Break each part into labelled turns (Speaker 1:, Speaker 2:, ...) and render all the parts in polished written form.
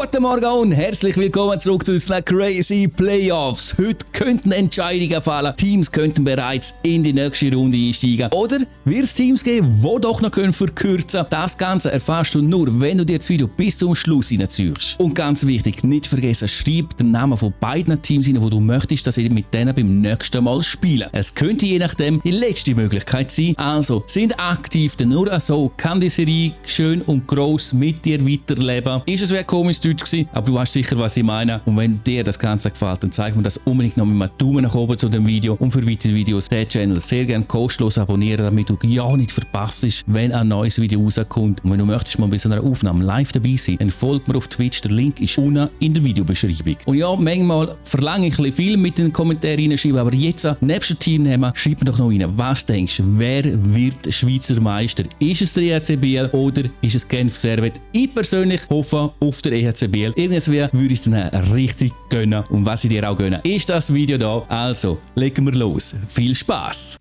Speaker 1: Guten Morgen und herzlich willkommen zurück zu unseren Crazy Playoffs. Heute könnten Entscheidungen fallen, Teams könnten bereits in die nächste Runde einsteigen. Oder wird es Teams geben, die doch noch verkürzen können. Das Ganze erfährst du nur, wenn du dir das Video bis zum Schluss hineinziehst. Und ganz wichtig, nicht vergessen, schreib den Namen von beiden Teams rein, wo du möchtest, dass ihr mit denen beim nächsten Mal spielen. Es könnte je nachdem die letzte Möglichkeit sein. Also sind aktiv, denn nur so kann die Serie schön und gross mit dir weiterleben. Ist es komisch Deutsch gewesen, aber du weißt sicher, was ich meine. Und wenn dir das Ganze gefällt, dann zeig mir das unbedingt noch mit einem Daumen nach oben zu dem Video. Und für weitere Videos den Channel sehr gerne kostenlos abonnieren, damit du ja nicht verpasst, wenn ein neues Video rauskommt. Und wenn du möchtest mal bei so einer Aufnahme live dabei sein, dann folg mir auf Twitch. Der Link ist unten in der Videobeschreibung. Und ja, manchmal verlange ich ein bisschen viel mit den Kommentaren reinschreiben, aber jetzt, nebst dem Teamnamen, schreib mir doch noch rein, was denkst du, wer wird Schweizer Meister? Ist es der EHC Biel oder ist es Genf Servette? Ich persönlich hoffe auf der EHC Biel. Irgendwie würde ich es dann richtig gönnen. Und was ich dir auch gönne, ist das Video da. Also, legen wir los. Viel Spaß!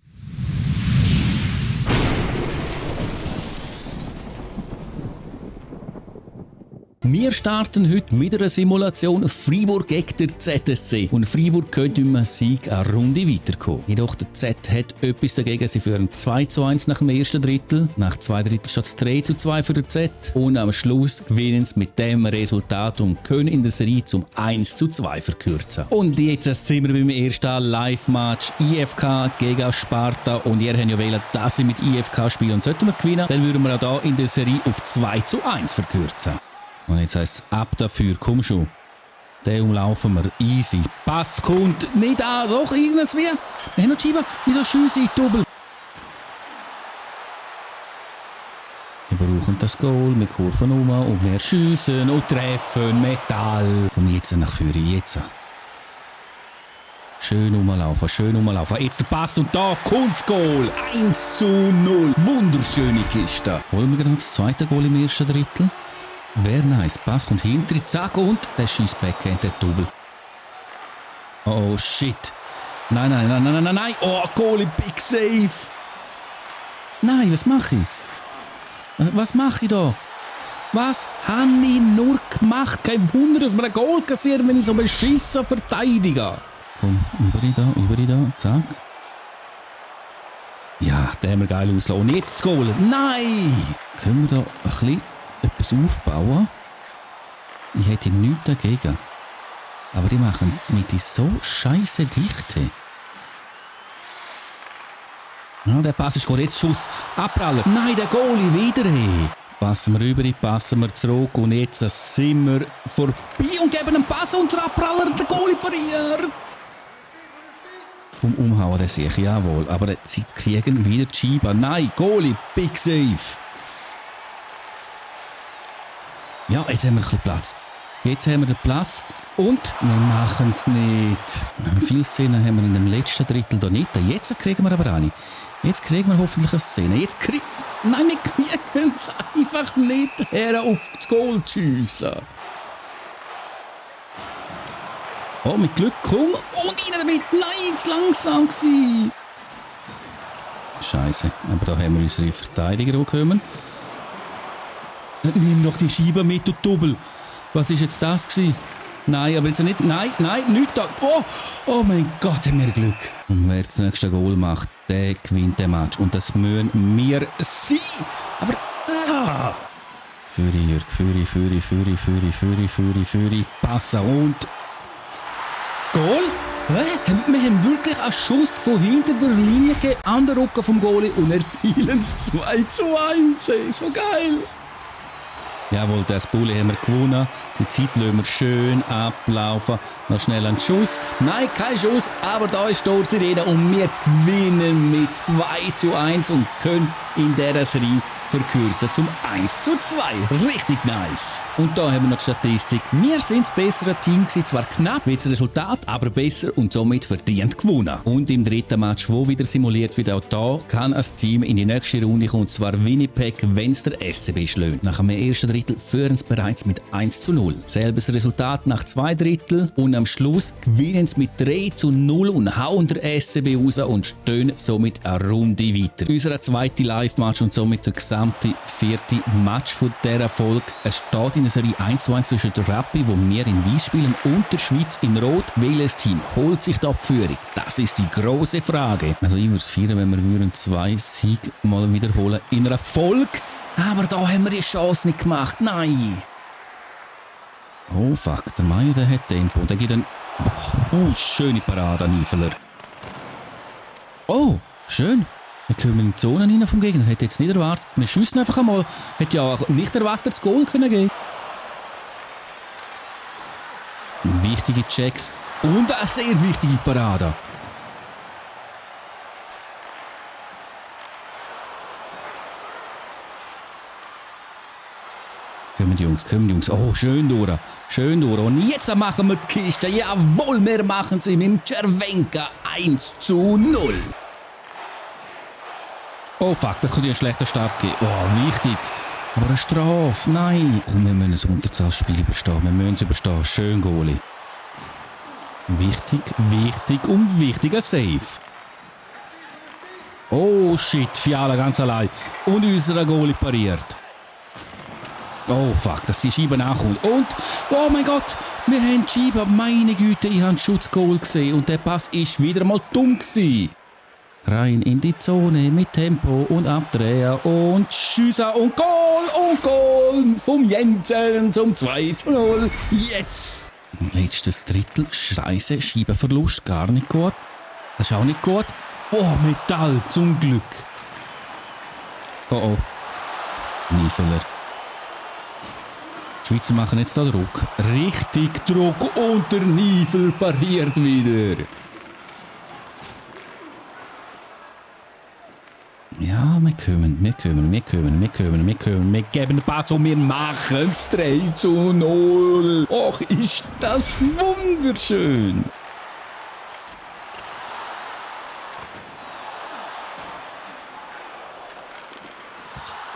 Speaker 1: Wir starten heute mit einer Simulation Freiburg gegen der ZSC. Und Freiburg könnte mit einem Sieg eine Runde weiterkommen. Jedoch der Z hat etwas dagegen. Sie führen 2:1 nach dem ersten Drittel. Nach 2 Drittel steht es 3:2 für der Z. Und am Schluss gewinnen sie mit dem Resultat und können in der Serie zum 1:2 verkürzen. Und jetzt sind wir beim ersten Live-Match IFK gegen Sparta. Und ihr habt ja wählen, dass sie mit IFK spielen. Und sollten wir gewinnen, dann würden wir auch hier in der Serie auf 2:1 verkürzen. Und jetzt heisst es ab dafür, komm schon. Den umlaufen wir, easy. Pass kommt nicht an, doch irgendwas wie. Wir haben noch die Scheibe, wieso schiessen in die Double? Wir brauchen das Goal, wir kurven um und wir schiessen und treffen Metall. Und jetzt nach vorne, jetzt. Schön rumlaufen. Jetzt der Pass und da kommt das Goal. 1:0. Wunderschöne Kiste. Holen wir gerade das zweite Goal im ersten Drittel? Wäre nice. Pass kommt hinter, zack und der schießt Backhand, der Double. Oh shit. Nein. Oh, Goalie, Big Save. Nein, was mache ich? Was mache ich da? Was habe ich nur gemacht? Kein Wunder, dass wir ein Goal kassieren, wenn ich so beschissen verteidige. Komm, über da, zack. Ja, der haben wir geil auslassen. Und jetzt das Goal. Nein! Können wir da ein bisschen etwas aufbauen? Ich hätte nichts dagegen. Aber die machen mit die so scheisse Dichte. Ja, der Pass ist gut. Jetzt Schuss. Abprallen. Nein, der Goalie wieder. Passen wir rüber, passen wir zurück. Und jetzt sind wir vorbei und geben einen Pass und der Abpraller. Der Goalie pariert. Umhauen, das sehe ich, jawohl. Aber sie kriegen wieder die Scheibe. Nein, Goalie, Big Save. Ja, jetzt haben wir ein bisschen Platz. Jetzt haben wir den Platz und wir machen es nicht. Viele Szenen haben wir in dem letzten Drittel da nicht. Jetzt kriegen wir aber eine. Jetzt kriegen wir hoffentlich eine Szene. Nein, wir kriegen es einfach nicht her, auf das Goal zu schiessen. Oh, mit Glück, komm. Und rein damit. Nein, zu langsam gewesen. Scheiße, aber da haben wir unsere Verteidiger bekommen. Nimm doch die Scheibe mit, du Double. Was ist jetzt das gewesen? Nein, aber jetzt nicht. Nein, nicht da. Oh mein Gott, haben wir Glück. Und wer das nächste Goal macht, der gewinnt den Match. Und das müssen wir sein. Aber Führi, Jörg, Führi. Passen und Goal? Wir haben wirklich einen Schuss von hinter der Linie gegeben, an der Rücken vom Goalie und erzielen es 2:1. So geil. Jawohl, das Bulli haben wir gewonnen. Die Zeit lassen wir schön ablaufen. Noch schnell einen Schuss. Nein, kein Schuss, aber da ist die Sirene und wir gewinnen mit 2:1 und können in dieser Serie verkürzen zum 1:2. Richtig nice. Und da haben wir noch die Statistik. Wir sind das bessere Team gewesen, zwar knapp wie das Resultat, aber besser und somit verdient gewonnen. Und im dritten Match, wo wieder simuliert wird, auch da kann ein Team in die nächste Runde kommen, und zwar Winnipeg, wenn es der SCB schlägt. Nach dem ersten Drittel führen sie bereits mit 1:0. Selbes Resultat nach 2 Drittel und am Schluss gewinnen sie mit 3:0 und hauen der SCB raus und stehen somit eine Runde weiter. Unser zweiter Live-Match und somit der gesamte 4. Match von dieser Folge. Es steht in der Serie 1:1 zwischen der Rappi, wo wir in Weiss spielen, und der Schweiz in Rot. Welches Team holt sich da die Führung? Das ist die grosse Frage. Also ich würde es feiern, wenn wir 2 Siege mal wiederholen in einer Folge. Aber da haben wir die Chance nicht gemacht. Nein! Oh fuck, der Meier, der hat Tempo. Der gibt einen... schöne Parade an Eifeler. Oh, schön. Wir kommen in die Zone rein vom Gegner. Hätte jetzt nicht erwartet. Wir schiessen einfach einmal. Hätte ja auch nicht erwartet, das Goal können geben. Wichtige Checks. Und eine sehr wichtige Parade. Kommen die Jungs. Oh, schön durch. Und jetzt machen wir die Kiste. Jawohl, wir machen sie mit dem Cervenka 1:0. Oh fuck, das könnte ein schlechter Start geben. Oh, wichtig. Aber eine Strafe, nein. Oh, wir müssen das Unterzahlspiel überstehen. Schön, Goalie. Wichtig und wichtiger Save. Oh shit, Fiala ganz allein. Und unser Goalie pariert. Oh fuck, dass die Scheibe nachkommt. Und, oh mein Gott, wir haben die Scheibe. Meine Güte, ich habe ein Schutzgoal gesehen. Und der Pass ist wieder mal dumm gewesen. Rein in die Zone mit Tempo und Abdrehen und Schüsse und Goal vom Jensen zum 2:0. Yes! Letztes Drittel, Scheiße, Scheibenverlust, gar nicht gut. Das ist auch nicht gut. Oh, Metall, zum Glück. Oh. Niefeler. Die Schweizer machen jetzt da Druck. Richtig Druck und der Niefel pariert wieder. Ja, wir kommen. Wir geben den Pass und wir machen es 3:0. Och, ist das wunderschön.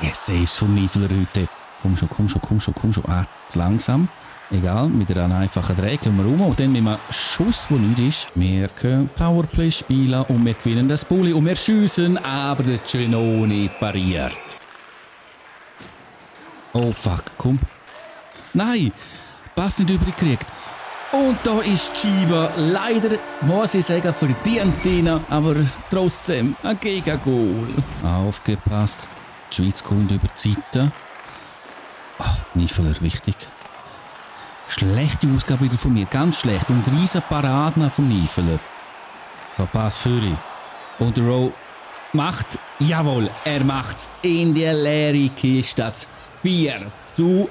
Speaker 1: Yes, ist vom Niefler heute. Komm schon. Zu langsam. Egal, mit einer einfachen Dreh können wir rum und dann mit einem Schuss, der nicht ist. Wir können Powerplay spielen und wir gewinnen das Bulli und wir schiessen, aber der Genoni pariert. Oh fuck, komm. Nein, Pass nicht übergekriegt. Und da ist die Scheibe leider, muss ich sagen, verdient drin, aber trotzdem ein Gegengol. Aufgepasst, die Schweiz kommt über die Seite. Niefeler, wichtig. Schlechte Ausgabe wieder von mir, ganz schlecht. Und riesen Paraden von Niefeler. Da Pass für ihn. Und der Rowe macht, jawohl, er macht's in die leere Kiste. 4:1.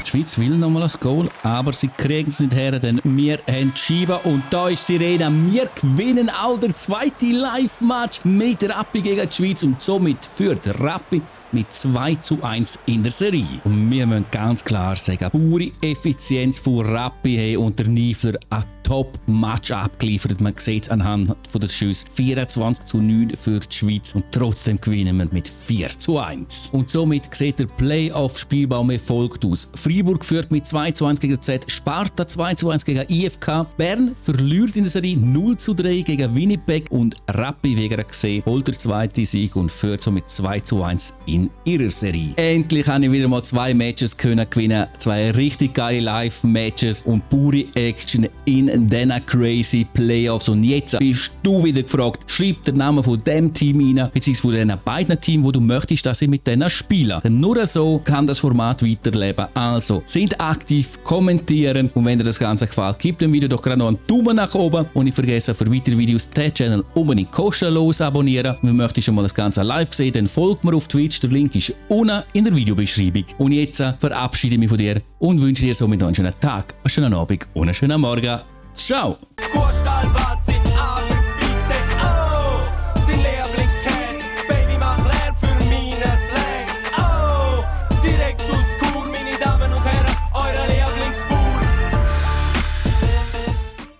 Speaker 1: Die Schweiz will nochmal ein Goal, aber sie kriegen es nicht her, denn wir haben die Scheibe und da ist Sirena. Wir gewinnen auch der zweite Live-Match mit Rappi gegen die Schweiz und somit führt Rappi mit 2:1 in der Serie. Und wir müssen ganz klar sagen, pure Effizienz von Rappi und der Niefler ein Top-Match abgeliefert. Man sieht es anhand der Schüsse. 24:9 für die Schweiz und trotzdem gewinnen wir mit 4:1. Und somit sieht der Playoff-Spielbaum wie folgt aus. Freiburg führt mit 2:1 gegen Z, Sparta 2:1 gegen IFK, Bern verliert in der Serie 0:3 gegen Winnipeg und Rappi wegen gesehen holt der zweite Sieg und führt somit 2:1 in ihrer Serie. Endlich habe ich wieder mal 2 Matches gewinnen, 2 richtig geile Live-Matches und pure Action in diesen crazy Playoffs. Und jetzt bist du wieder gefragt, schreib den Namen von dem Team rein, beziehungsweise von den beiden Teams, wo du möchtest, dass ich mit denen spiele. Denn nur so kann das Format weiterleben. Also, sind aktiv, kommentieren und wenn dir das Ganze gefällt, gib dem Video doch gerade noch einen Daumen nach oben und nicht vergessen, für weitere Videos den Channel unbedingt kostenlos abonnieren. Wenn du möchtest schon mal das Ganze live sehen, dann folgt mir auf Twitch, der Link ist unten in der Videobeschreibung. Und jetzt verabschiede ich mich von dir und wünsche dir somit noch einen schönen Tag, einen schönen Abend und einen schönen Morgen. Ciao!